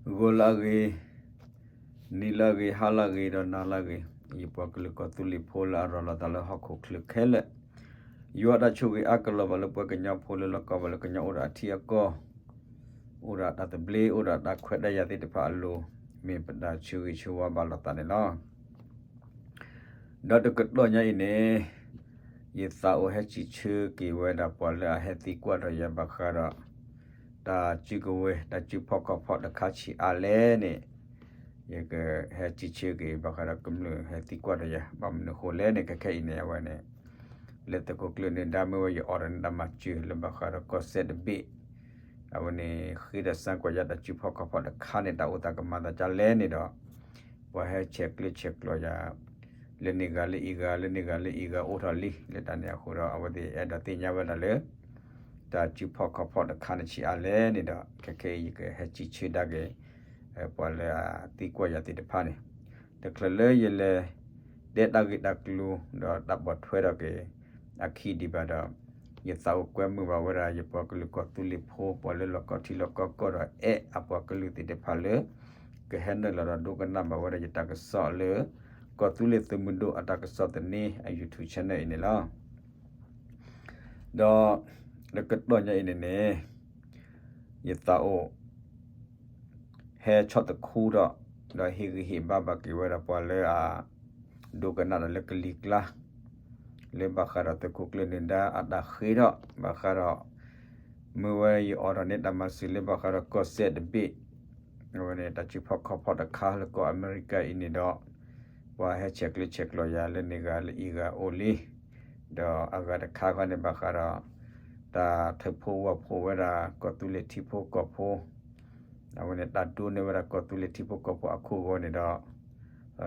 ဂီၤလၢအဂ့ၤ, နံၤလၢအဂ့ၤ, ဟါလၢအဂ့ၤ ဒီးနၤလၢအဂ့ၤ, ယပှၤကလုာ်ကီၢ်သူလ့ၤဖိလၢအရၤလီၤသးလၢဟီၣ်ခိၣ်ချၢခဲလၢာ်, ယွၤတၢ်ဆိၣ်ဂ့ၤအါကလီၤဘၣ်လၢပှၤကညီဖိလၢလီၢ်ကီဘၣ်လၢကညီအိၣ်ဒီးအထံအကီၢ်, အိၣ်ဒီးတၢ်သဘျ့ အိၣ်ဒီးတၢ်ခွဲးတၢ်ယာ်သ့ၣ်တဖၣ်အလိၤ, မ့ၢ်ပတၢ်ဆၢဂ့ၤဆၢဝါဘၣ်လိာ်သးန့ၣ်လီၤ. ဒီးတကတီၢ်ညါအံၤန့ၣ်, ယသးအိၣ်ဟဲစံးဆၢက့ၤဝဲဒၣ်ပှၤလၢအဟဲသံကွၢ်ထီၣ်ယၤဘၣ်ဃးဒီး တၢ်စုကဝဲၤ တၢ်စုဖီၣ်ခီၣ်ဖီၣ်တခါဆံးအါလဲၣ်န့ၣ်, ယကဟဲစံးဆၢက့ၤဘၣ်ဃးဒီးကမျၢၢ်ဟဲသံကွၢ်ထီၣ်ယၤ ဘၣ်မနုၤအဃိလဲၣ်န့ၣ် ခဲခဲအံၤန့ၣ် အဝဲန့ၣ် လၢသုးခိၣ်ကျၢၢ်နၢၤဒါမ့ၢ်ဝဲ ယအိးထီၣ်န့ၢ်တၢ်မၤစၢၤလၢဘၣ်ဃးဒီးကီၢ်စဲၣ်တဘ့ၣ်, အဝဲန့ၣ် ဃ့ဒီးစၢကွၢ်ယၤတၢ်စုဖီၣ်ခီၣ်ဖီၣ်တခါန့ၣ် တၢ်အိၣ်သးကမၤသးဒ်လဲၣ်န့ၣ်ဒီး ပှၤဟဲဆဲးကျၢဆဲးကျိးယၤ လၢန့ၣ်ဂၤလၢအံၤဂၤ လၢန့ၣ်ဂၤလၢအံၤဂၤအိၣ်ထီၣ်လံ လၢတၢ်န့ၣ်အဃိဒီး အဝဲသ့ၣ်အဲၣ်ဒိးသ့ၣ်ညါဝဲဒၣ်လၢ တၢ်စုဖီၣ်ခီၣ်ဖီၣ်တခါန့ၣ်ဆံးအါလဲၣ်န့ၣ်ဒီး ခဲခဲအံၤယကဟဲစံးဆၢဒၣ်က့ၤ ပှၤလၢအသံကွၢ်ယၤသ့ၣ်တဖၣ်န့ၣ်, တချုးလၢယလဲၤ တဲတၢ်ဂ့ၢ်တၢ်ကျိၤ ဒီးတၢ်ပိာ်ထွဲထီၣ်က့ၤ အခံဒံးဘၣ်ဒီး, ယသးအိၣ်ကွဲမုာ်ဘၣ်ဝဲဒၣ် ယပှၤကလုာ်ကီၢ်သူလ့ၤဖိ ပှၤလၢလီၢ်ကီၢ်ထံလီၢ်ကီၢ်ကီၢ်ဒီးအဲၣ်အပှၤကလုာ်သ့ၣ်တဖၣ်လၢ ကဟဲနုာ်လီၤဒီးဒိကနၣ်ဘၣ်ဝဲဒၣ်ယတၢ်ကစီၣ်လၢ ကီၢ်သူလ့ၤသုးမုၢ်ဒိၣ်အတၢ်ကစီၣ်သန့အ YouTube channel အံၤန့ၣ်လီၤ. ဒီး တကတီၢ်ညါအံၤန့ၣ်န့ၣ် ယသးအိၣ် ဟဲဆီၣ်သခူထီၣ် ဒီးဟ့ၣ်ဂံၢ်ဟ့ၣ်ဘါဘၣ်က့ၤဝဲဒၣ်ပှၤလၢအ ဒိကနၣ်ဒီးလၢကလံၤကျါ လၢဘၣ်ဃးဒီးသုးခိၣ်ကျၢၢ်နၢၤဒါအတၢ်ဃ့ထီၣ် ဘၣ်ဃးဒီး မ့ၢ်ဝဲယအိးထီၣ်န့ၢ်တၢ်မၤစၢၤလၢဘၣ်ဃးဒီးကီၢ်စဲၣ်တဘ့ၣ် အဝဲန့ၣ် တၢ်စုဖီၣ်ခီၣ်ဖီၣ်တခါလၢကီၢ်အမဲရကၤအံၤန့ၣ်ဒီး ပှၤဟဲဆဲးကျၢဆဲးကျိးယၤလၢန့ၣ်ဂၤလၢအံၤဂၤအိၣ်လံ, ဒီးအဂၤတခါခီန့ၣ်ဘၣ်ဃးဒီး တၢ်ထုးဖှိဝီၤဖှိဝဲဒၣ်ကီၢ်သူလ့ၤထံဖိကီၢ်ဖိ အဝဲန့ၣ်တၢ်ဒိန့ၢ်ဝဲဒၣ်ကီၢ်သူလ့ၤထံဖိကီၢ်ဖိအခိၣ်ဂီၤန့ၣ်ဒီး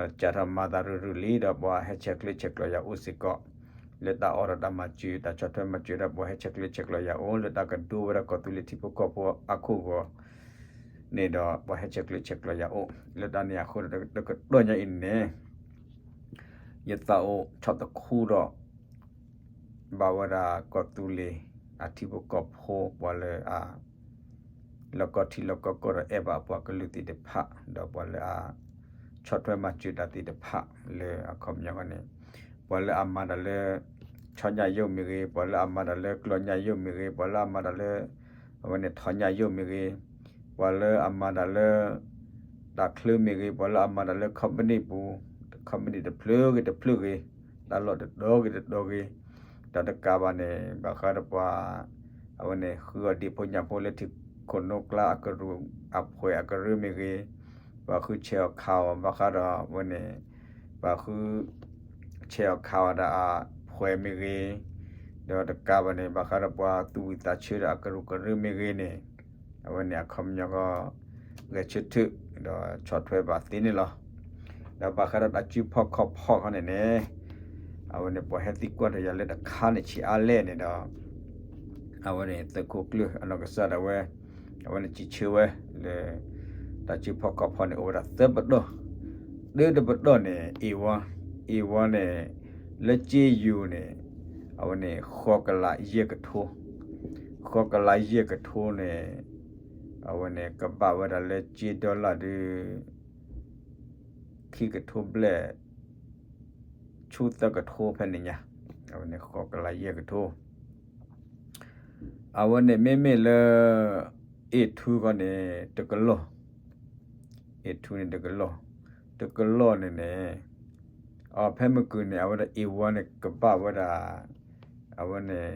စးထီၣ်မၤသးရုၢ်ရုၢ်လံဒီးပှၤဟဲဆဲးကျၢဆဲးကျိးယၤအိၣ်စ့ၢ်ကီး လၢတၢ်အိးထီၣ်တၢ်မၤစၢၤ တၢ်ဆီၣ်ထွဲမၤစၢၤဒီးပှၤဟဲဆဲးကျၢဆဲးကျိးယၤအိၣ် လၢတၢ်ကဒိဝဲဒၣ်ကီၢ်သူလ့ၤထံဖိကီၢ်ဖိအခိၣ်ဂီၤန့ၣ်ဒီး ပှၤဟဲဆဲးကျၢဆဲးကျိးယၤအိၣ် လၢတၢ်န့ၣ်အဃိဒီးတကတီၢ်ညါအံၤန့ၣ် ယသးအိၣ်ဆီၣ်သခူဒီး ဘၣ်ဝဲဒၣ်ကီၢ်သူလ့ၤ အထံဖိကီၢ်ဖိပှၤလၢအ လီၢ်ကီၢ်ထံလီၢ်ကီၢ်ကီၢ်ဒီးအဲၣ်ဘၣ်အပှၤကလုာ်သ့ၣ်တဖၣ် ဒီးပှၤလၢအ ဆီၣ်ထွဲမၤစၢၤတၢ်သ့ၣ်တဖၣ်လၢအခီပညီန့ၣ် ပှၤလၢအမၤတၢ်လၢ ဆီညၣ်ယိၣ်မ့ၢ်ဂ့ၤ ပှၤလၢအမၤတၢ်လၢကျီၢ်ညၣ်ယိၣ်မ့ၢ်ဂ့ၤ ပှၤလၢအမၤတၢ်လၢ အဝဲန့ၣ်ထီၣ်ညၣ်ယိၣ်မ့ၢ်ဂ့ၤ ပှၤလၢအမၤတၢ်လၢ တၢ်ချၢမ့ၢ်ဂ့ၤ ပှၤလၢအမၤတၢ်လၢ company ပူၤ company တဖျၢၣ်ဂ့ၤတဖျၢၣ်ဂ့ၤ တၢ်လီၢ်တတီၤဂ့ၤတတီၤဂ့ၤ တၢ်တကးဘၣ်န့ၣ် ဘၣ်ဃးဒီးပှၤ အဝဲန့ၣ် ဃုအီၣ်ဒံးဖိညၣ်ဖိလၢထံခိၣ်နိကျါအကရူၢ် အဖှဲးအကရၢမ့ၢ်ဂ့ၤ ပှၤဃုဆဲးအီၣ်ခးအီၣ် ဘၣ်ဃးဒီးအဝဲန့ၣ် ပှၤဃု ဆဲးအီၣ်ခးအီၣ်ဒၣ်အဖှဲးမ့ၢ်ဂ့ၤ ဒီးတကးဘၣ်န့ၣ် ဘၣ်ဃးဒီးပှၤသူၣ်ဝံၣ်သးဆၢဒီးအကရူၢ်ကရၢမ့ၢ်ဂ့ၤန့ၣ် အဝဲန့ၣ်အခီပညီကီ ဂဲၤဆၢထၢၣ် ဒီးဆီၣ်ထွဲဘၣ်သ့န့ၣ်လီၤ. ဒီးဘၣ်ဃးဒီးတၢ်စုဖီၣ်ခီၣ်ဖီၣ်ခီန့ၣ်န့ၣ် အဝဲန့ၣ်ပှၤဟဲသံကွၢ်ထီၣ်ယၤလၢတခါန့ၣ်ဆံးအါလဲၣ်န့ၣ်ဒီး အဝဲန့ၣ်သုးခိၣ်ကျၢၢ်အနီၢ်ကစၢ်ဒၣ်ဝဲ အဝဲန့ၣ်စံးဆၢဝဲ လၢ တၢ်စုဖီၣ်ခီၣ်ဖီၣ်န့ၣ် အိၣ်ဝဲဒၣ်သၢပတီၢ် တၢတပတီၢ်န့ၣ် A one A one န့ၣ် လၢကၠ့ယိၤန့ၣ် အဝဲန့ၣ် ဃိးကလးယဲၢ်ကထိ ဃိးကလးယဲၢ်ကထိန့ၣ် အဝဲန့ၣ်ကဘၣ်ဝဲဒၣ်လၢကၠ့ dollar ဒုး ခံကထိဘျဲၣ် ဆူသၢကထိဖဲန့ၣ်ညါ အဝဲန့ၣ်ဃိးကလးယဲၢ်ကထိ အဝဲန့ၣ်မ့မ့ၢ်လၢ A two ခီန့ၣ် တကလီၢ် A two န့ၣ်တကလီၢ် တကလီၢ်န့ၣ်န့ၣ် အဖဲမုၢ်ကုၢ်န့ၣ် အဝဲဒၣ် A one န့ၣ် ကဘၣ်ဝဲဒၣ် အဝဲန့ၣ်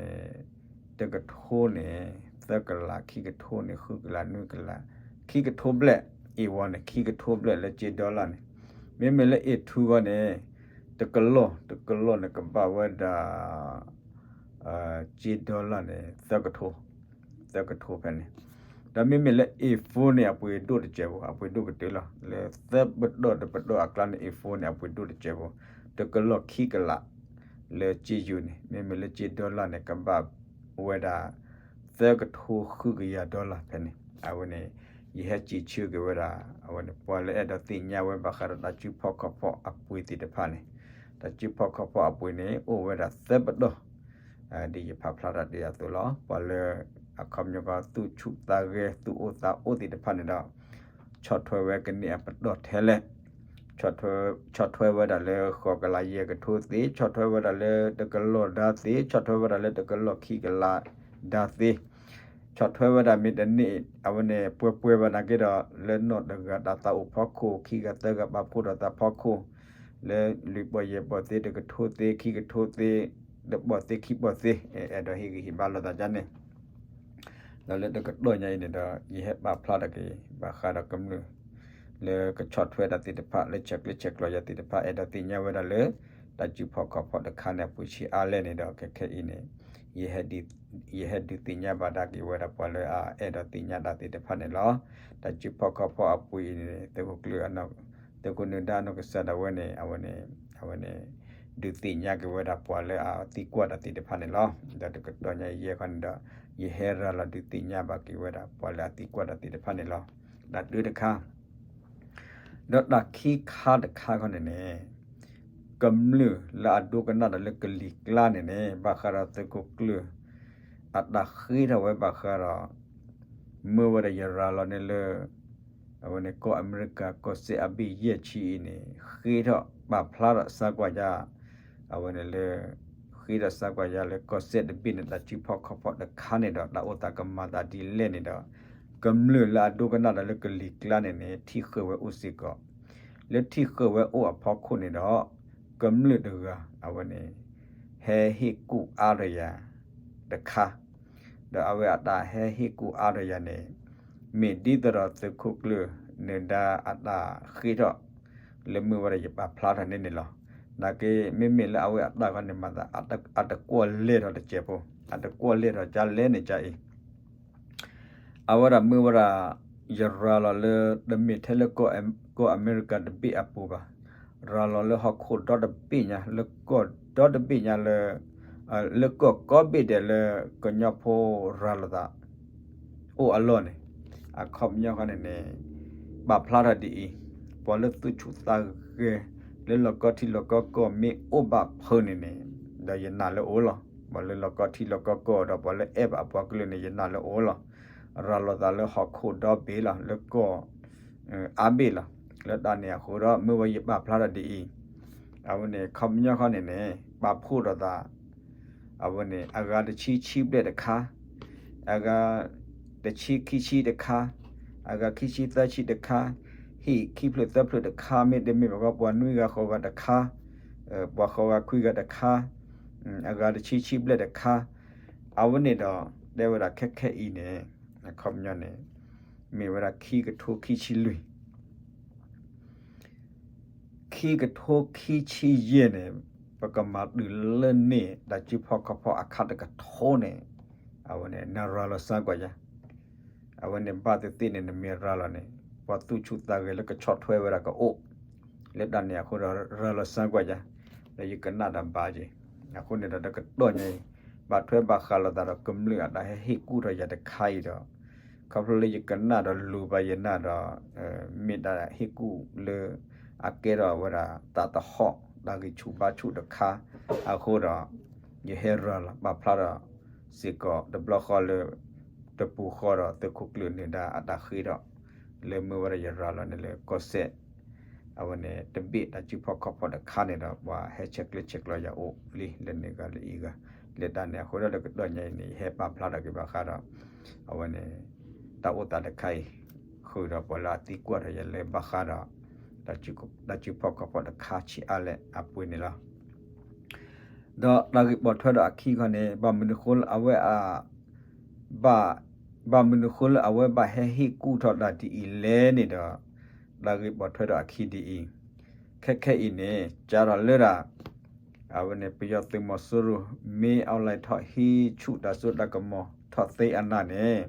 တကထိန့ၣ် သၢကလး ခံကထိန့ၣ် ဃုကလး နွံကလး ခံကထိဘျဲၣ် A one န့ၣ် ခံကထိဘျဲၣ်လၢကၠ့ dollar န့ၣ် မ့မ့ၢ်လၢ A two ခီန့ၣ် တကလီၢ် တကလီၢ်န့ၣ် ကဘၣ်ဝဲဒၣ် ကၠ့ dollar န့ၣ် သၢကထိ သၢကထိဖဲန့ၣ် ဒီးမ့မ့ၢ်လၢ A four န့ၣ် အပှ့ၤဒိၣ်တစဲးဖိ အပှ့ၤဒိၣ်ကတၢၢ်လီၤ လၢသၢပတီၢ်တပတီၢ်အကျါန့ၣ် A four န့ၣ် အပှ့ၤဒိၣ်တစဲးဖိ တကလီၢ်ခံကလး လၢကၠ့ယိၤန့ၣ် မ့မ့ၢ်လၢကၠ့ dollar န့ၣ် ကဘၣ်ဝဲဒၣ် သၢကထိဃုကယၤ dollar ဖဲန့ၣ် အဝဲန့ၣ် ယဟဲစံးဆၢက့ၤဝဲဒၣ် အဝဲန့ၣ် ပှၤလၢအဲၣ်ဒိးသ့ၣ်ညါဝဲဘၣ်ဃးဒီးတၢ်စုဖီၣ်ခီၣ်ဖီၣ်အပှ့ၤသ့ၣ်တဖၣ်န့ၣ် တၢ်စုဖီၣ်ခီၣ်ဖီၣ်အပှ့ၤန့ၣ် အိၣ်ဝဲဒၣ်သၢပတီၢ် ဒ်ယဖးဖျါတၢ်တ့ၢ်အသိးလီၤ ပှၤလၢ အခီပညီကီ သူၣ်ဆူၣ်သးဂဲၤ သူၣ်အိၣ်သးအိၣ်သ့ၣ်တဖၣ်န့ၣ်ဒီး ဆီၣ်ထွဲဝဲကန့ၢ်အပတီၢ်ထဲလဲၣ်, ဆီၣ်ထွဲဝဲဒၣ်လၢဃိးကလးယဲၢ်ကထိသ့, ဆီၣ်ထွဲဝဲဒၣ်လၢတကလီၢ်ဒါသ့, ဆီၣ်ထွဲဝဲဒၣ်လၢတကလီၢ်ခံကလးဒါသ့, ဆီၣ်ထွဲဝဲဒၣ်မ့ၢ်တန့ၢ် အဝဲန့ၣ် ပှဲၤပှဲၤဘၣ်နာ်က့ဒီး လၢနီၢ်တဂၤတၢ်သးအိၣ်ဖီခိၣ် ခံဂၤသၢဂၤပာ်ဖှိၣ်ဒီးသးဖီခိၣ်, လၢလွံၢ်ပီၢ်ယဲၢ်ပီၢ်သ့ တကထိသ့ ခံကထိသ့ တပီၢ်သ့ခံပီၢ်သ့ အဲၣ်ဒိးဟ့ၣ်ဂံၢ်ဟ့ၣ်ဘါလိာ်သးဒ်န့ၣ် ဒီးလၢတကတီၢ်ညါအံၤန့ၣ်ဒီး ယဟဲပာ်ဖျါထီၣ်က့ၤ ဘၣ်ဃးဒီးကမျၢၢ် လၢကဆီၣ်ထွဲတၢ်သ့ၣ်တဖၣ် လၢဆဲးကျၢဆဲးကျိးယၤသ့ၣ်တဖၣ် အဲၣ်ဒိးသ့ၣ်ညါဝဲဒၣ်လၢ တၢ်စုဖီၣ်ခီၣ်ဖီၣ်တခါန့ၣ် အပူၤဆံးအါလဲၣ်န့ၣ်ဒီး ခဲခဲအံၤန့ၣ် ယဟဲဒုးသ့ၣ်ညါဘၣ်ဒၣ်က့ၤဝဲဒၣ်ပှၤလၢအအဲၣ်ဒိးသ့ၣ်ညါတၢ်သ့ၣ်တဖၣ်န့ၣ်လီၤ. တၢ်စုဖီၣ်ခီၣ်ဖီၣ်အပူၤအံၤန့ၣ် သုးခိၣ်ကျၢၢ် သုးခိၣ်နၢၤဒါအနီၢ်ကစၢ်ဒၣ်ဝဲန့ၣ် အဝဲန့ၣ် အဝဲန့ၣ် ဒုးသ့ၣ်ညါက့ၤဝဲဒၣ်ပှၤလၢအသံကွၢ်တၢ်သ့ၣ်တဖၣ်န့ၣ်လီၤ. ဒီးတကတီၢ်ညါအံၤယဲခီန့ၣ်ဒီး ယဟဲရၤလီၤဒုးသ့ၣ်ညါဘၣ်က့ၤဝဲဒၣ်ပှၤလၢအသံကွၢ်တၢ်သ့ၣ်တဖၣ်န့ၣ်လီၤ. တၢ်တၢတခါ ဒီးတၢ်ခံခါတခါခီန့ၣ်န့ၣ် ကမျၢၢ်လၢအဒိကနၣ်တၢ်လၢကလံၤကျါန့ၣ်န့ၣ် ဘၣ်ဃးဒီးသုးခိၣ်ကျၢၢ် အတၢ်ဃ့ထီၣ်ဝဲဘၣ်ဃးဒီး မ့ၢ်ဝဲဒၣ်ယရၤလီၤန့ၣ်လၢ အဝဲန့ၣ်ကီၢ်အမဲရကၤ ကီၢ်စဲၣ်အဘ့ၣ်ယဲၢ်ဆံအံၤန့ၣ် ဃ့ထီၣ်ပာ်ဖျါထီၣ်စါကွၢ်ယၤ အဝဲန့ၣ်လၢ ဃ့ထီၣ်စါကွၢ်ယၤလၢကီၢ်စဲၣ်တဘ့ၣ်န့ၣ် တၢ်စုဖီၣ်ခီၣ်ဖီၣ်တခါန့ၣ်ဒီး တၢ်အိၣ်သးကမၤသးဒ်လဲၣ်န့ၣ်ဒီး ကမျၢၢ်လၢအဒိကနၣ်တၢ်လၢကလံၤကျါန့ၣ်န့ၣ် ထံၣ်ဃုာ်ဝဲအိၣ်စ့ၢ်ကီး လၢထံၣ်ဃုာ်ဝဲအိၣ်အဖီခိၣ်န့ၣ်ဒီး ကမျၢၢ်တဂၤ အဝဲန့ၣ် ဟဲဟ့ၣ်ကူၣ်အါထီၣ်ယၤတခါ ဒီးအဝဲအတၢ်ဟဲဟ့ၣ်ကူၣ်အါထီၣ်ယၤန့ၣ် မ့ၢ်ဒ်သိးဒီးသုးခိၣ်ကျၢၢ်နၢၤဒါအတၢ်ဃ့ထီၣ် လၢမ့ၢ်ဝဲဒၣ်ယပာ်ဖျါထီၣ်န့ၣ်န့ၣ်လီၤ. နာ်က့ မ့မ့ၢ်လၢအဝဲအတၢ်ခီန့ၣ်မၤသး အတကွီၢ်လဲၢ်ထီၣ်တစဲးဖိ, အတကွီၢ်လဲၢ်ထီၣ်ကလဲၣ်န့ၣ်ကအံၤ အဝဲဒၣ်မ့ၢ်ဝဲဒၣ် ယရၤလီၤလၢ တမ့ၢ်ထဲလၢကီၢ်အမဲရကၤတဘ့ၣ်အပူၤဘၣ်, ရၤလီၤလၢဟီၣ်ခိၣ်ဒီတဘ့ၣ်ညါ လၢကီၢ်ဒီတဘ့ၣ်ညါလၢ လၢကီၢ်ကိးဘ့ၣ်ဒဲးလၢကညီဖိရၤလီၤသး အိၣ်အလီၢ်န့ၣ် အခီပညီခီန့ၣ်န့ၣ် ပာ်ဖျါထီၣ်ဒ်အံၤ, ပှၤလၢသူၣ်ဆူၣ်သးဂဲၤ လၢလီၢ်ကီၢ်ထံလီၢ်ကီၢ်ကီၢ်မ့ၢ်အိၣ်ဘၣ်ဖုးန့ၣ်န့ၣ် ဒီးယနာ်လၢအိၣ်လီၤ. ပှၤလၢလီၢ်ကီၢ်ထံလီၢ်ကီၢ်ကီၢ်ဒီးပှၤလၢအဲၣ်ဘၣ်အပှၤကလုာ်န့ၣ် ယနာ်လၢအိၣ်လီၤ. ရၤလီၤသးလၢဟီၣ်ခိၣ်ဒီဘ့ၣ်လီၤ လၢကီၢ် အါဘ့ၣ်လီၤ. လၢတၢ်န့ၣ်အဃိဒီး မ့ၢ်ဝဲယပာ်ဖျါထီၣ်ဒ်အံၤ, အဝဲန့ၣ် ခီပညီခီန့ၣ်န့ၣ် ပာ်ဖှိၣ်ဒီးသး အဝဲန့ၣ် အဂၤတဆံဆံဘျဲၣ်တခါ, အဂၤ တဆံခံဆံတခါ, အဂၤခံဆံသၢဆံတခါ, ဟံၣ်ခံဖျၢၣ်သၢဖျၢၣ်တခါ မ့တမ့ၢ်ဘၣ်ကီး ပှၤနွံဂၤဃိးဂၤတခါ, ပှၤဃိးဂၤခွံဂၤတခါ, အဂၤတဆံဆံဘျဲၣ်တခါ, အဝဲန့ၣ်ဒီး တဲဝဲဒၣ်ခဲခဲအံၤန့ၣ် အခီပညီန့ၣ် မ့ၢ်ဝဲဒၣ်ခံကထိခံဆံလွံၢ် ခံကထိခံဆံယဲၢ်န့ၣ် ပကမၤတုၤလၢန့ၢ် တၢ်စုဖီၣ်ခီၣ်ဖီၣ်အခါတကထိန့ၣ် အဝဲန့ၣ် နရၤလီၤစါကွၢ်ယၤ, အဝဲန့ၣ်ဘၣ်သ့ၣ်သ့ၣ်န့ၣ် နမ့ၢ်ရၤလီၤန့ၣ် ပှၤသူၣ်ဆူၣ်သးဂဲၤလၢကဆီၣ်ထွဲဝဲဒၣ်ကအိၣ်, လၢတၢ်န့ၣ်အဃိဒီး ရၤလီၤစါကွၢ်ယၤ, ဒီးယကနၣ်ဒီးဘၣ်က့ၤ, အဃိန့ၣ်ဒီးတကတီၢ်ညါအံၤ ဘၣ်ထွဲဘၣ်ဃးလိာ်သးဒီးကမျၢၢ်အတၢ်ဟဲဟ့ၣ်ကူၣ်ထီၣ်ယၤတခါအံၤဒီး ခီဖျိလၢယကနၣ်ဒီးလူၤဘၣ်ယနၢ်ဒီး မ့ၢ်တၢ်ဟ့ၣ်ကူၣ်လၢ အကဲထီၣ်ဝဲဒၣ်တၢ်သဟီၣ် တၢ်ဂံၢ်ဆူၣ်ဘါဆူၣ်တခါအဃိဒီး ယဟဲရၤလီၤပာ်ဖျါဒီး စ့ၢ်ကီးတဘျီဃီလၢ တပူၤဃီဒီးသုးခိၣ်ကျၢၢ်နၢၤဒါအတၢ်ဃ့ထီၣ် လၢမ့ၢ်ဝဲဒၣ်ယရၤလီၤန့ၣ်လၢကီၢ်စဲၣ် အဝဲန့ၣ် တဘ့ၣ်တၢ်စုဖီၣ်ခီၣ်ဖီၣ်တခါန့ၣ်ဒီး ပှၤဟဲဆဲးကျၢဆဲးကျိးယၤအိၣ်လံ လၢန့ၣ်ဂၤလၢအံၤဂၤ, လၢတၢ်န့ၣ်အဃိဒီး တကတီၢ်ညါအံၤန့ၣ် ယဟဲပာ်ဖျါထီၣ်က့ၤဘၣ်ဃးဒီး အဝဲန့ၣ် တၢ်အိၣ်သးတခါအံၤ ဃုာ်ဒီးပှၤလၢအသံကွၢ်ထီၣ်ယၤလၢဘၣ်ဃးဒီး တၢ်စုဖီၣ်ခီၣ်ဖီၣ်တခါဆံးအါလဲၣ်အပှ့ၤန့ၣ်လီၤ. ဒီးတၢ်ဂ့ၢ်ပိာ်ထွဲဒီးအခံခီန့ၣ် ဘၣ်မနုၤဃိလၢအဝဲအ ဘၣ် ဘၣ်မနုၤဃိလၢအဝဲဘၣ်ဟဲဟ့ၣ်ကူၣ်ထီၣ်တၢ်ဒ်အံၤလဲၣ်န့ၣ်ဒီး တၢ်ဂ့ၢ်ပိာ်ထွဲဒီးအခံဒ်အံၤ, ခဲခဲအံၤန့ၣ် ကၢထီၣ်လၢဒၣ် အဝဲန့ၣ် ပယီၤသုးမီၤစိရိၤ မ့ၢ်အီၣ်လဲၣ်ထီၣ်ဟံးဆူၣ်တၢ်စိတၢ်ကမီၤထီၣ်သ့အနၢ်န့ၣ်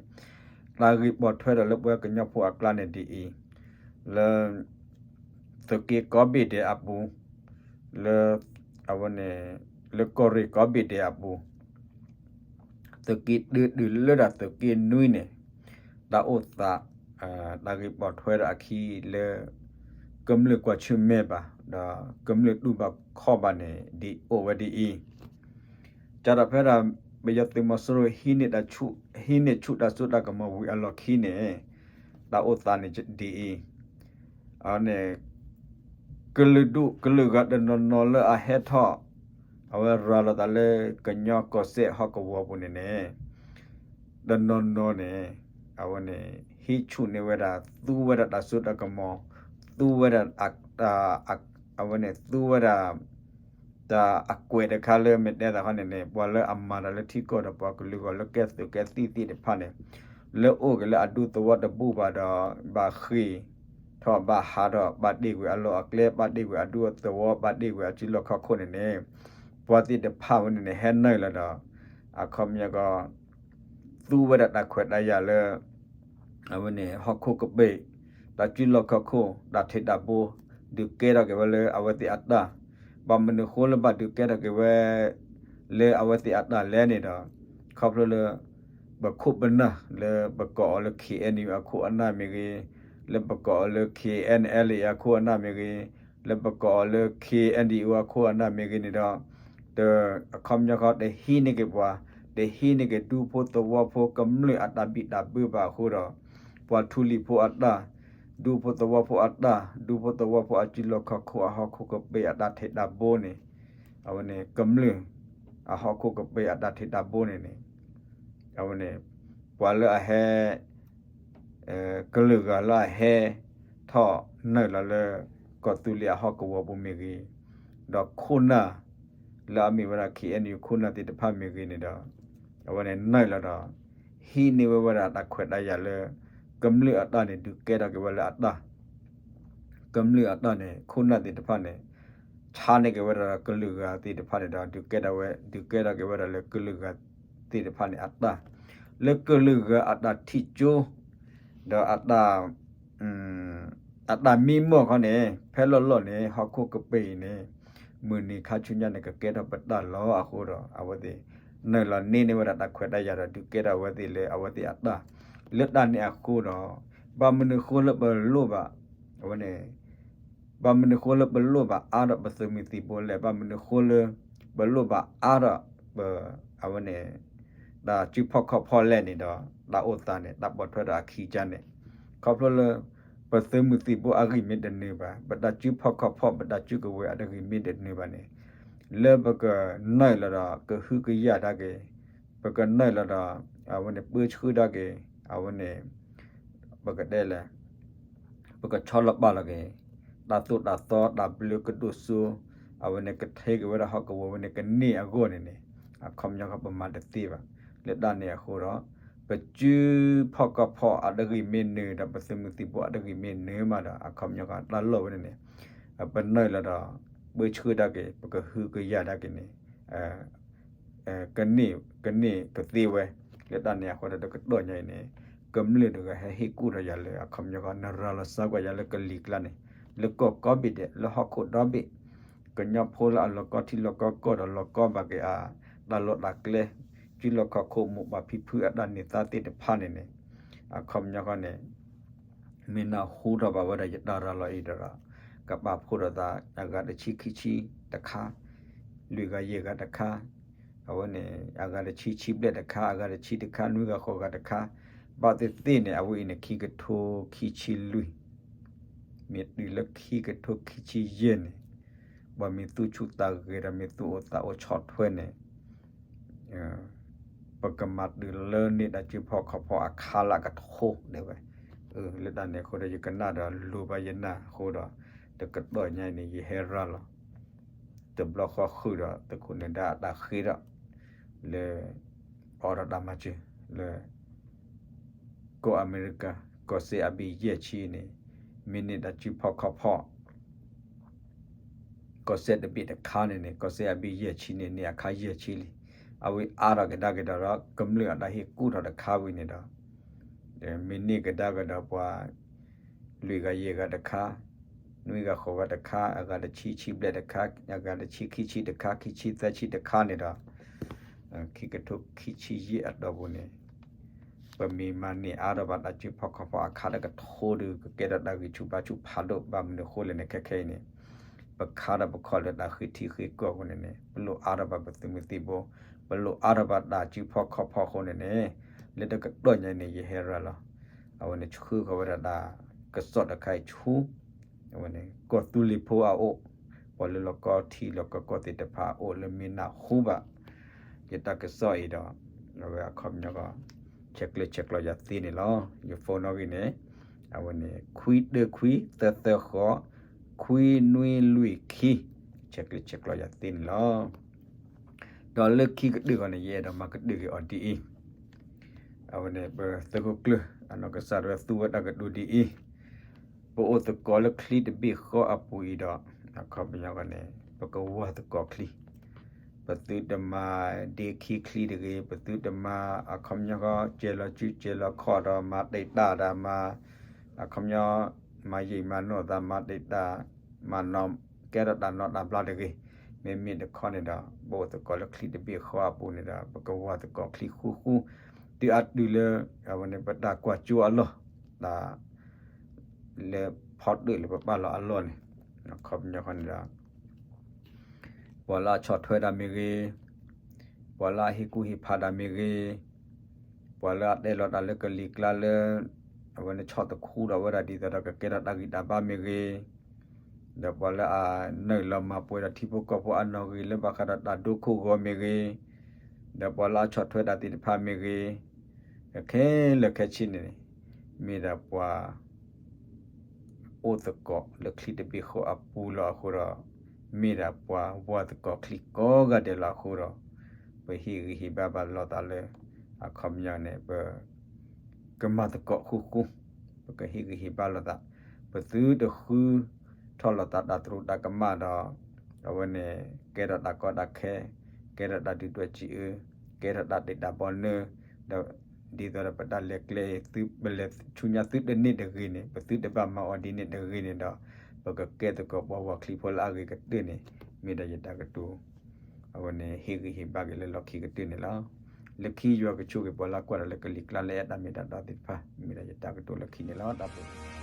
တၢ်ဂ့ၢ်ပိာ်ထွဲဒီးလၢပဝဲကညီဖိအကျါန့ၣ်ဒ်အံၤ, လၢ သုးက့ကိးဘ့ၣ်ဒဲးအပူၤ, လၢ အဝဲန့ၣ် လၢကီၢ်ရ့ၣ်ကိးဘ့ၣ်ဒဲးအပူၤ သုးက့တုၤတုၤလၢဒၣ်သုးက့နွံန့ၣ် တၢ်အိၣ်သး တၢ်ဂ့ၢ်ပိာ်ထွဲဒီးအခံလၢ ကမျၢၢ်ကွၢ်ဆၢၣ်မဲာ်ဘၣ် ဒီးကမျၢၢ်တူၢ်ဘၣ်ခီၣ်ဘၣ်န့ၣ် ဒ်အိၣ်ဝဲဒ်အံၤ, ကၢထီၣ်ဖဲဒၣ် ပယီၤသုးမီၤစိရိၤ ဟံးန့ၢ်ဆူၣ်တၢ်စိတၢ်ကမီၤဝံၤအလီၢ်ခံန့ၣ် တၢ်အိၣ်သးန့ၣ်ဒ်အံၤ, အဝဲန့ၣ် ကလုာ်ဒူၣ်ကလုာ်ဂၤတနီၤနီၤလၢအဟဲထီၣ်, အဝဲရၤလီၤသးလၢကညီကီၢ်စဲၣ်ဟီၣ်ကဝီၤပူၤန့ၣ်န့ၣ်, တနီၤနီၤန့ၣ်, အဝဲန့ၣ် ဟံးဆူၣ်န့ၢ်ဝဲဒၣ် သူဝဲဒၣ်တၢ်စိတၢ်ကမီၤ, သူဝဲဒၣ် အဝဲန့ၣ် သူဝဲဒၣ် တၢ်အကွဲးတခါလၢမ့ၢ်တဲသးခီန့ၣ်န့ၣ် ပှၤလၢအမၤတၢ်လၢထံကီၢ်ဒီးပှၤကလုာ်ဂီၢ်လၢကဲသုးကဲသံသ့ၣ်တဖၣ်န့ၣ်, လၢအိၣ်က့ၤလၢအဒူသဝီတဘူၣ်ဘၣ်ဒီး ဘၣ်ဃ့ၢ်ထီၣ်ဘၣ်ဟးထီၣ် ဘၣ်တ့ၢ်ကွံာ်အလီၢ်အကျဲ ဘၣ်တ့ၢ်ကွံာ်အဒူအသဝီ ဘၣ်တ့ၢ်ကွံာ်အစုလီၢ်ခီၣ်ခိၣ်န့ၣ်န့ၣ်, ပှၤသ့ၣ်တဖၣ်ဝဲန့ၣ်န့ၣ် ဟဲနုာ်လီၤဒီး အခီပညီကီး သူဝဲဒၣ်တၢ်ခွဲးတၢ်ယာ်လၢ အဝဲန့ၣ် ဟီၣ်ခိၣ်ကပ့ၤ, တၢ်စုလီၢ်ခီၣ်ခိၣ်, တၢ်ထံးတၢ်ဘိ, ဒုးကဲထီၣ်က့ၤဝဲလၢအဝဲသ့ၣ်အတၢ်, ဘၣ်မနုၤဃိလၢဘၣ်ဒုးကဲထီၣ်က့ၤဝဲ လၢအဝဲသ့ၣ်အတၢ်လဲၣ်န့ၣ်ဒီး, ခီဖျိလၢ ပခိၣ်ပနၢ်လၢပကိးအီၤလၢ ခ့ၣ်အဲၣ်ယူၣ် အခိၣ်အနၢ်မ့ၢ်ဂ့ၤ, လၢပကိးအီၤလၢ ခ့ၣ်အဲၣ်ယူၣ် အခိၣ်အနၢ်မ့ၢ်ဂ့ၤ, လၢပကိးအီၤလၢ ခ့ၣ်အဲၣ်ယူၣ် အခိၣ်အနၢ်မ့ၢ်ဂ့ၤန့ၣ်ဒီး, အခီပညီဃီတဟံးန့ၢ်က့ၤပှၤ, တဟံးန့ၢ်က့ၤဒူဖိသဝီဖိကမျၢၢ်အတၢ်ဘံၣ်တၢ်ဘၢဘၣ်အဃိဒီး, ပှၤထူလံၤဖိအတၢ်, ဒူဖိသဝီဖိအတၢ်, ဒူဖိသဝီဖိအစုလီၢ်ခီၣ်ခိၣ်အဟီၣ်ခိၣ်ကပ့ၤအတၢ်ထံးတၢ်ဘိန့ၣ်, အဝဲန့ၣ် ကမျၢၢ် အဟီၣ်ခိၣ်ကပ့ၤအတၢ်ထံးတၢ်ဘိန့ၣ်န့ၣ်, အဝဲန့ၣ် ပှၤလၢအဟဲ ကလုာ်ဂၤလၢအဟဲထီၣ်နုာ်လီၤလၢ ကီၢ်သူလ့ၤအဟီၣ်ကဝီၤပူၤမ့ၢ်ဂ့ၤ, ဒီးခိၣ်နၢ် လၢအမ့ၢ်ဝဲဒၣ် ခ့ၣ်အဲၣ်ယူၣ် ခိၣ်နၢ်သ့ၣ်တဖၣ်မ့ၢ်ဂ့ၤန့ၣ်ဒီး, အဝဲန့ၣ်နုာ်လီၤဒီး ဟံးန့ၢ်ဝဲဝဲဒၣ်တၢ်ခွဲးတၢ်ယာ်လၢ ကမျၢၢ်အတၢ်န့ၣ် ဒုးကဲထီၣ်က့ၤဝဲလၢအတၢ် ကမျၢၢ်အတၢ်န့ၣ် ခိၣ်နၢ်သ့ၣ်တဖၣ်န့ၣ် ဆါန့ၢ်က့ၤဝဲဒၣ်ကလုာ်ဂၤသ့ၣ်တဖၣ်န့ၣ်ဒီး ဒုးကဲထီၣ်ဝဲ ဒုးကဲထီၣ်က့ၤဝဲဒၣ်လၢကလုာ်ဂၤသ့ၣ်တဖၣ်န့ၣ်အတၢ်, လၢကလုာ်ဂၤအတၢ်ထံၣ်ကၠိ ဒီးအတၢ် အတၢ်မံမီၢ်ခီန့ၣ် ဖဲလီၢ်လီၢ်န့ၣ် ဟီၣ်ခိၣ်ကပ့ၤအံၤန့ၣ် မုၢ်နံၤခါဆူညါန့ၣ် ကကဲထီၣ်ပတၢ်လီၤအဃိဒီး အဝဲသ့ၣ် နုာ်လီၤန့ၢ်န့ၢ်ဝဲဒၣ်တၢ်ခွဲးတၢ်ယာ်ဒီး ဒုးကဲထီၣ်ဝဲသ့ၣ်လၢအဝဲသ့ၣ်အတၢ်, လၢတၢ်န့ၣ်အဃိဒီး ဘၣ်မနုၤဃိလၢပလိၣ်ဘၣ် အဝဲန့ၣ် ဘၣ်မနုၤဃိလၢပလိၣ်ဘၣ်အါထီၣ်ပသုးမုၢ်သံၣ်ဘိလဲၣ်, ဘၣ်မနုၤဃိလၢ ပလိၣ်ဘၣ်အါထီၣ်ပ အဝဲန့ၣ် တၢ်စုဖီၣ်ခီၣ်ဖီၣ်လဲၣ်န့ၣ်ဒီး တၢ်အိၣ်သးန့ၣ် တၢ်ပိာ်ထွဲဒီးအခံကါန့ၣ်, ခီဖျိလၢ ပသုးမုၢ်သံၣ်ဘိအဂံၢ်မ့ၢ်တနုာ်ဘၣ်, ပတၢ်စုဖီၣ်ခီၣ်ဖီၣ် ပတၢ်စုကဝဲၤအတဂံၢ်မ့ၢ်တနုာ်ဘၣ်န့ၣ်, လၢပကနုာ်လီၤဒီး ကဟုကယာ်ဒၣ်က့ၤ, ပကနုာ်လီၤဒီး အဝဲန့ၣ် ပၢဆှၢဒၣ်က့ၤ, အဝဲန့ၣ် ပကတဲလဲၣ် ပကဆီလီၤပာ်လီၤက့ၤ တၢ်သိၣ်တၢ်သီ တၢ်ဘျၢကဒိၣ်စိ အဝဲန့ၣ် ကထဲက့ၤဝဲဒၣ်ဟီၣ်ကဝီၤဝဲန့ၣ် ကန့ၢ်အဂီၢ်န့ၣ်န့ၣ် အခီပညီကီး ပမၤတသ့ဘၣ်. လၢတၢ်န့ၣ်အဃိဒီး ပစုဖီၣ်ခီၣ်ဖီၣ်အတဂံၢ်မ့ၢ်နုာ်ဒီး ပသုးမုၢ်သံၣ်ဘိအတဂံၢ်မ့ၢ်နုာ်မးဒီး အခီပညီကီး တၢ်လီၢ်ဝဲန့ၣ်န့ၣ် ပနုာ်လီၤဒီး ပၢဆှၢဒၣ်က့ၤ ပကဟုကယာ်ဒၣ်က့ၤန့ၣ် ကန့ၢ်ကသ့ဝဲ. လၢတၢ်န့ၣ်အဃိဒီး တကတီၢ်ညါအံၤန့ၣ် ကမျၢၢ်တဂၤဟဲဟ့ၣ်ကူၣ်ထီၣ်ယၤလၢ အခီပညီကီး နရၤလီၤစါကွၢ်ယၤလၢကလံၤကျါန့ၣ် လၢကီၢ်ကိးဘ့ၣ်ဒဲး လၢဟီၣ်ခိၣ်ဒီဘ့ၣ် ကညီဖိလၢအလီၤကီထံလီၤကီကီၢ်ဒီး လီၤကီဘၣ်က့ၤအတၢ်လီၢ်တၢ်ကျဲ စုလီၢ်ခီၣ်ခိၣ် မိၢ်ပၢ်ဖံဖုအတၢ်န့ၢ်သါသ့ၣ်တဖၣ်န့ၣ်န့ၣ် အခီပညီဃီန့ၣ် မ့ၢ်နၢ်ဟူထီၣ်ဘၣ်ဝဲဒၣ်ယတၢ်ရၤလီၤအံၤဒီး ကပာ်ဖှိၣ်ထီၣ်သး အဂၤတဆံခံဆံတခါ, လွံၢ်ဂၤယဲၢ်ဂၤတခါ, အဝဲန့ၣ် အဂၤတဆံဆံဘျဲၣ်တခါ, အဂၤတဆံတခါ, နွံဂၤဃိးဂၤတခါ, ဘၣ်သ့ၣ်သ့ၣ်န့ၣ် အဝဲအံၤန့ၣ် ခံကထိခံဆံလွံၢ် မ့ၢ်တုၤလၢခံကထိခံဆံယဲၢ်န့ၣ် ပှၤမ့ၢ်သူၣ်ဆူၣ်သးဂဲၤဒီး မ့ၢ်သူၣ်အိၣ်သးအိၣ်ဆီၣ်ထွဲန့ၣ် ပကမၤတုၤလၢန့ၢ်တၢ်စုဖီၣ်ခီၣ်ဖီၣ်အခါလၢအကထိဒဲးဝဲ. လၢတၢ်န့ၣ်အဃိဒီး ယကနၣ်ဒီးလိၤဘၣ်ယနၢ်အဃိဒီး တကတီၢ်ညါအံၤန့ၣ် ယဟဲရၤလီၤ တဘျီဃီဃုာ်ဒီး သုးခိၣ်နၢၤဒါအတၢ်ဃ့ဒီး လၢ အိးထီၣ်တၢ်မၤစၢၤလၢ ကီၢ်အမဲရကၤ ကီၢ်စဲၣ်အဘ့ၣ်ယဲၢ်ဆံန့ၣ် မ့ၢ်န့ၢ်တၢ်စုဖီၣ်ခီၣ်ဖီၣ် ကီၢ်စဲၣ်တဘ့ၣ်တခါန့ၣ်န့ၣ် ကီၢ်စဲၣ်အဘ့ၣ်ယဲၢ်ဆံန့ၣ် န့ၢ်အခါယဲၢ်ဆံလံ. အဝဲအါထီၣ်ကဒါက့ၤဒီး ကမျၢၢ်အတၢ်ဟ့ၣ်ကူၣ်ထီၣ်တခါဝံၤန့ၣ်ဒီး မ့ၢ်န့ၢ်ကဒါက့ၤဒီးပှၤ လွံၢ်ဂၤယဲၢ်ဂၤတခါ, နွံဂၤဃိးဂၤတခါ, အဂၤတဆံဆံဘျဲၣ်တခါ, အဂၤတဆံခံဆံတခါ, ခံဆံသၢဆံတခါန့ၣ်ဒီး ခံကထိခံဆံယဲၢ်အတီၢ်ပူၤန့ၣ် ပမ့ၢ်မၤန့ၢ်အါထီၣ်ဘၣ်တၢ်စုဖီၣ်ခီၣ်ဖီၣ်အခါတကထိဒီး ကကဲထီၣ်တၢ်ဂံၢ်ဆူၣ်ဘါဆူၣ်ဖးဒိၣ် ဘၣ်မနုၤအဃိလဲၣ်န့ၣ် ခဲခဲအံၤန့ၣ် ပခါဒီးပခီၣ်လၢတၢ်ဃ့ထံဃ့ကီၢ်အဃိန့ၣ်န့ၣ် ပလိၣ်အါထီၣ်ဘၣ်ပသုးမုၢ်သံၣ်ဘိ, ပလိၣ်အါထီၣ်ဘၣ်တၢ်စုဖီၣ်ခီၣ်ဖီၣ်အဃိန့ၣ်န့ၣ် လၢတကတီၢ်ညါန့ၣ် ယဟဲရၤလီၤ အဝဲန့ၣ်ဆှၢဃီၤဝဲဒၣ်တၢ်ကစီၣ်တခါအံၤဆူ အဝဲန့ၣ် ကီၢ်သူလ့ၤဖိအအိၣ်, ပှၤလၢလီၢ်ကီထံလီၢ်ကီၢ်ကီၢ်သ့ၣ်တဖၣ်အအိၣ်လၢမ့ၢ်နၢ်ဟူဘၣ် ယတၢ်ကစီၣ်အံၤဒီး အဝဲအခီပညီကီး ဆဲးကျၢဆဲးကျိးယၤသ့န့ၣ်လီၤ. ယ phone နီၣ်ဂံၢ်န့ၣ် အဝဲန့ၣ် ခွံတၢခွံသၢသၢဃိး ခွံနွံလွံၢ်ခံ, ဆဲးကျၢဆဲးကျိးယၤသ့န့ၣ်လီၤ. ဒီးလၢခံကတၢၢ်ဃီန့ၣ် ယအဲၣ်ဒိးမၤကတၢၢ်က့ၤအီၤဒ်အံၤ, အဝဲန့ၣ် ပသုးခိၣ်ကျၢၢ် အနီၢ်ကစၢ်ဒၣ်ဝဲသူဝဲတၢ်ကတိၤဒ်အံၤ, ပအိၣ်သကိးလၢချံတဘ့ၣ်ဃီအပူၤအံၤဒီး အခီပညီဃီန့ၣ် ပကဝီၤသကိးချံ, ပသုတမၤဒ့ခံချံတဂ့ၤ, ပသုတမၤ အခီပညီဃီ ကဲလီၤစုကဲလီၤခီၣ်ဒီးမၤတံာ်တာ်ဒီးမၤ အခီပညီ မၤယံာ်မၤနီၢ်သး မၤတံာ်တာ် မၤနီၢ် ကဲထီၣ်တၢ်နီၢ်တၢ်ဘျါတဂ့ၤ. မ့မ့ၢ်တခီန့ၣ်ဒီး ပအိၣ်သကိးလၢချံတဘ့ၣ်ဃီအပူၤန့ၣ်ဒီး ပကဝီၤသကိးချံဃူဃူ, တုၤအတုၤလၢ အဝဲန့ၣ် ပတၢ်ကွၢ်ကၠိအလီၢ် တၢ် လၢဖီတၢၣ်လၢပပာ်လီၤအလီၢ်န့ၣ် အခီပညီဃီန့ၣ်ဒီး ပှၤလၢအဆီၣ်ထွဲတၢ်မ့ၢ်ဂ့ၤ, ပှၤလၢအဟ့ၣ်ကူၣ်ဟ့ၣ်ဖးတၢ်မ့ၢ်ဂ့ၤ, ပှၤလၢအတဲလီၤတၢ်လၢကလံၤကျါလၢ အဝဲန့ၣ်ဆီၣ်သခူဒီးဝဲဒၣ်ဒ်သိးဒီးကကဲထီၣ်တၢ်ဂံၢ်တၢ်ဘါမ့ၢ်ဂ့ၤ, ဒီးပှၤလၢအနုာ်လီၤမၤပှဲၤဒီးထံဖိကီၢ်ဖိအနီၣ်ဂံၢ်လၢဘၣ်ဃးဒီးတၢ်ဒိခိၣ်ဂီၤမ့ၢ်ဂ့ၤ, ဒီးပှၤလၢအဆီၣ်ထွဲတၢ်သ့ၣ်တဖၣ်မ့ၢ်ဂ့ၤ, ခဲလၢာ်ခဲဆ့န့ၣ် မ့ၢ်ဒၣ်ပှၤ အိၣ်သကိးလၢချံတဘ့ၣ်ဃီအပူၤလီၤအဃိဒီး, မ့ၢ်ဒၣ်ပှၤဝီသကိးချံကိးဂၤဒဲးလီၤအဃိဒီး, ပဟ့ၣ်ဂံၢ်ဟ့ၣ်ဘါဘၣ်လိာ်သးလၢ အခီပညီန့ၣ် ပ ကမၤသကိးဃူဃူ, ပကဟ့ၣ်ဂံၢ်ဟ့ၣ်ဘါလိာ်သး, ပသုတဃုထီၣ်လိာ်သးတၢ်သရူးတၢ်ကမၣ်ဒီး, အဝဲန့ၣ် ကဲထီၣ်တၢ်ကီတၢ်ခဲ, ကဲထီၣ်တၢ်ဒုၣ်ဒွဲၣ်စံးအၢ, ကဲထီၣ်တၢ်တ့ၢ်တၢ်ဘီနၢ, ဒီး ဒ်သိးဒီးပတၢ်လဲၤကျဲအံၤ သုပလဲၤဆူညါသုတန့ၢ်တဂ့ၤန့ၣ်, ပသုတဘၣ်မၤအီၤဒ်န့ၣ်တဂ့ၤန့ၣ်ဒီး, ပကကဲသကိးပှၤဝီချံဖိလၢအဂ့ၤကတၢၢ်န့ၣ်, မ့ၢ်ဒၣ်ယတၢ်ကတိၤ အဝဲန့ၣ် ဟ့ၣ်ဂံၢ်ဟ့ၣ်ဘါက့ၤလၢလီၢ်ခံကတၢၢ်န့ၣ်လီၤ. လၢခံယွၤကဆိၣ်ဂ့ၤပှၤလၢကွၢ်ဒီးလၢကလံၤကျါလၢအဲၣ်တၢ်မ့ၢ်တၢ်တီသ့ၣ်တဖၣ်, မ့ၢ်ဒၣ်ယတၢ်ကတိၤလၢခံန့ၣ်လီၤ. တၢ်ဘျုး